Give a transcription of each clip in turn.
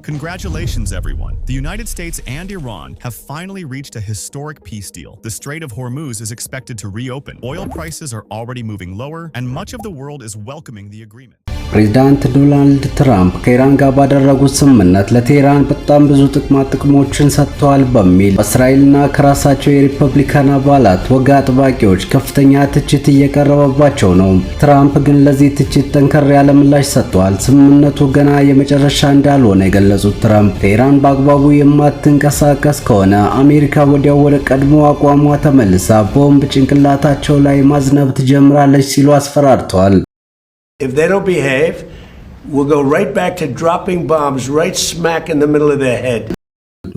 Congratulations, everyone. The United States and Iran have finally reached a historic peace deal. The Strait of Hormuz is expected to reopen. Oil prices are already moving lower, and much of the world is welcoming the agreement. ፕሬዚዳንት ዶናልድ ትራምፕ ከኢራን ጋር ባደረጉት ስምምነት ለቴህራን በጣም ብዙ ጥቅማ ጥቅሞችን ሰጥተዋል በሚል በእስራኤልና ከራሳቸው የሪፐብሊካን አባላት ወግ አጥባቂዎች ከፍተኛ ትችት እየቀረበባቸው ነው። ትራምፕ ግን ለዚህ ትችት ጠንከር ያለ ምላሽ ሰጥተዋል። ስምምነቱ ገና የመጨረሻ እንዳልሆነ የገለጹት ትራምፕ ቴህራን በአግባቡ የማትንቀሳቀስ ከሆነ አሜሪካ ወዲያው ወደ ቀድሞ አቋሟ ተመልሳ ቦምብ ጭንቅላታቸው ላይ ማዝነብ ትጀምራለች ሲሉ አስፈራርተዋል። If they don't behave, we'll go right back to dropping bombs right smack in the middle of their head.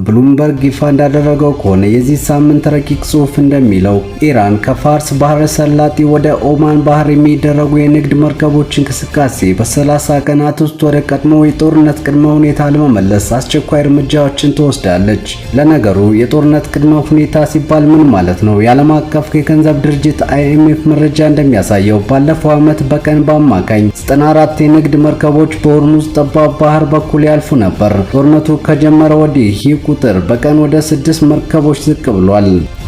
ብሉምበርግ ይፋ እንዳደረገው ከሆነ የዚህ ሳምንት ረቂቅ ጽሑፍ እንደሚለው ኢራን ከፋርስ ባህረ ሰላጤ ወደ ኦማን ባህር የሚደረጉ የንግድ መርከቦች እንቅስቃሴ በ30 ቀናት ውስጥ ወደ ቀድሞ የጦርነት ቅድመ ሁኔታ ለመመለስ አስቸኳይ እርምጃዎችን ትወስዳለች። ለነገሩ የጦርነት ቅድመ ሁኔታ ሲባል ምን ማለት ነው? የዓለም አቀፍ የገንዘብ ድርጅት አይኤምኤፍ መረጃ እንደሚያሳየው ባለፈው ዓመት በቀን በአማካኝ 94 የንግድ መርከቦች በሆርሙዝ ጠባብ ባህር በኩል ያልፉ ነበር። ጦርነቱ ከጀመረ ወዲህ ይህ ቁጥር በቀን ወደ 6 መርከቦች ዝቅ ብሏል።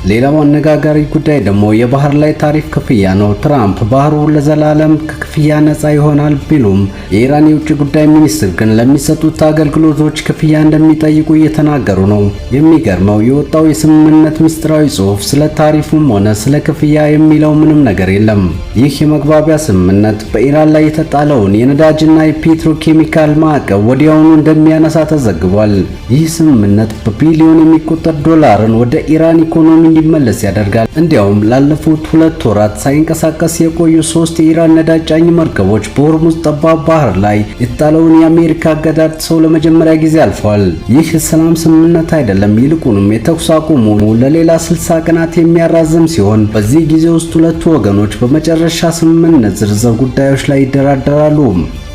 ሌላው አነጋጋሪ ጉዳይ ደግሞ የባህር ላይ ታሪፍ ክፍያ ነው። ትራምፕ ባህሩ ለዘላለም ከክፍያ ነፃ ይሆናል ቢሉም የኢራን የውጭ ጉዳይ ሚኒስትር ግን ለሚሰጡት አገልግሎቶች ክፍያ እንደሚጠይቁ እየተናገሩ ነው። የሚገርመው የወጣው የስምምነት ምስጢራዊ ጽሑፍ ስለ ታሪፉም ሆነ ስለ ክፍያ የሚለው ምንም ነገር የለም። ይህ የመግባቢያ ስምምነት በኢራን ላይ የተጣለውን የነዳጅና የፔትሮኬሚካል ማዕቀብ ወዲያውኑ እንደሚያነሳ ተዘግቧል። ይህ ስምምነት በቢሊዮን የሚቆጠር ዶላርን ወደ ኢራን ኢኮኖሚ እንዲመለስ ያደርጋል። እንዲያውም ላለፉት 2 ወራት ሳይንቀሳቀስ የቆዩ ሶስት የኢራን ነዳጅ ጫኝ መርከቦች በሆርሙዝ ጠባብ ባህር ላይ የተጣለውን የአሜሪካ እገዳ ጥሰው ለመጀመሪያ ጊዜ አልፈዋል። ይህ የሰላም ስምምነት አይደለም፣ ይልቁንም የተኩስ አቁሙ ለሌላ 60 ቀናት የሚያራዝም ሲሆን በዚህ ጊዜ ውስጥ ሁለቱ ወገኖች በመጨረሻ ስምምነት ዝርዝር ጉዳዮች ላይ ይደራደራሉ።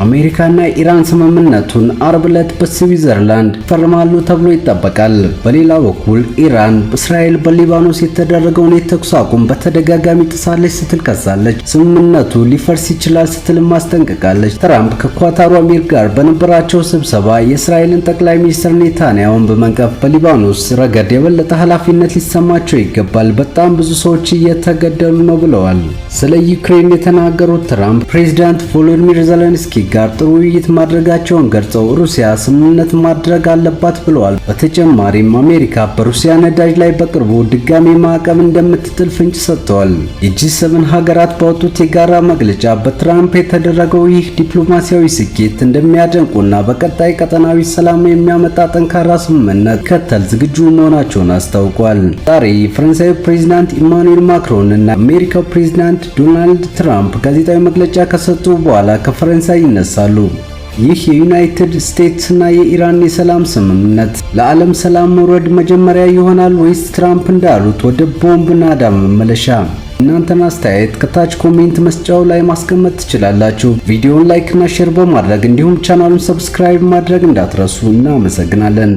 አሜሪካና ኢራን ስምምነቱን አርብ ዕለት በስዊዘርላንድ ይፈርማሉ ተብሎ ይጠበቃል። በሌላ በኩል ኢራን እስራኤል በሊባኖስ የተደረገውን የተኩስ አቁም በተደጋጋሚ ጥሳለች ስትል ከሳለች። ስምምነቱ ሊፈርስ ይችላል ስትልም አስጠንቅቃለች። ትራምፕ ከኳታሩ አሚር ጋር በነበራቸው ስብሰባ የእስራኤልን ጠቅላይ ሚኒስትር ኔታንያሁን በመንቀፍ በሊባኖስ ረገድ የበለጠ ኃላፊነት ሊሰማቸው ይገባል፣ በጣም ብዙ ሰዎች እየተገደሉ ነው ብለዋል። ስለ ዩክሬን የተናገሩት ትራምፕ ፕሬዚዳንት ቮሎዲሚር ዘለንስኪ ጋር ጥሩ ውይይት ማድረጋቸውን ገልጸው ሩሲያ ስምምነት ማድረግ አለባት ብለዋል። በተጨማሪም አሜሪካ በሩሲያ ነዳጅ ላይ በቅርቡ ድጋሜ ማዕቀብ እንደምትጥል ፍንጭ ሰጥተዋል። የ G7 ሀገራት ባወጡት የጋራ መግለጫ በትራምፕ የተደረገው ይህ ዲፕሎማሲያዊ ስኬት እንደሚያደንቁና በቀጣይ ቀጠናዊ ሰላም የሚያመጣ ጠንካራ ስምምነት ከተል ዝግጁ መሆናቸውን አስታውቋል። ዛሬ የፈረንሳዩ ፕሬዚዳንት ኢማኑኤል ማክሮን እና የአሜሪካው ፕሬዚዳንት ዶናልድ ትራምፕ ጋዜጣዊ መግለጫ ከሰጡ በኋላ ከፈረንሳይ ይነሳሉ። ይህ የዩናይትድ ስቴትስ እና የኢራን የሰላም ስምምነት ለዓለም ሰላም መውረድ መጀመሪያ ይሆናል ወይስ ትራምፕ እንዳሉት ወደ ቦምብ ናዳ መመለሻ? እናንተን አስተያየት ከታች comment መስጫው ላይ ማስቀመጥ ትችላላችሁ። ቪዲዮውን like እና share በማድረግ እንዲሁም ቻናሉን subscribe ማድረግ እንዳትረሱ። እናመሰግናለን።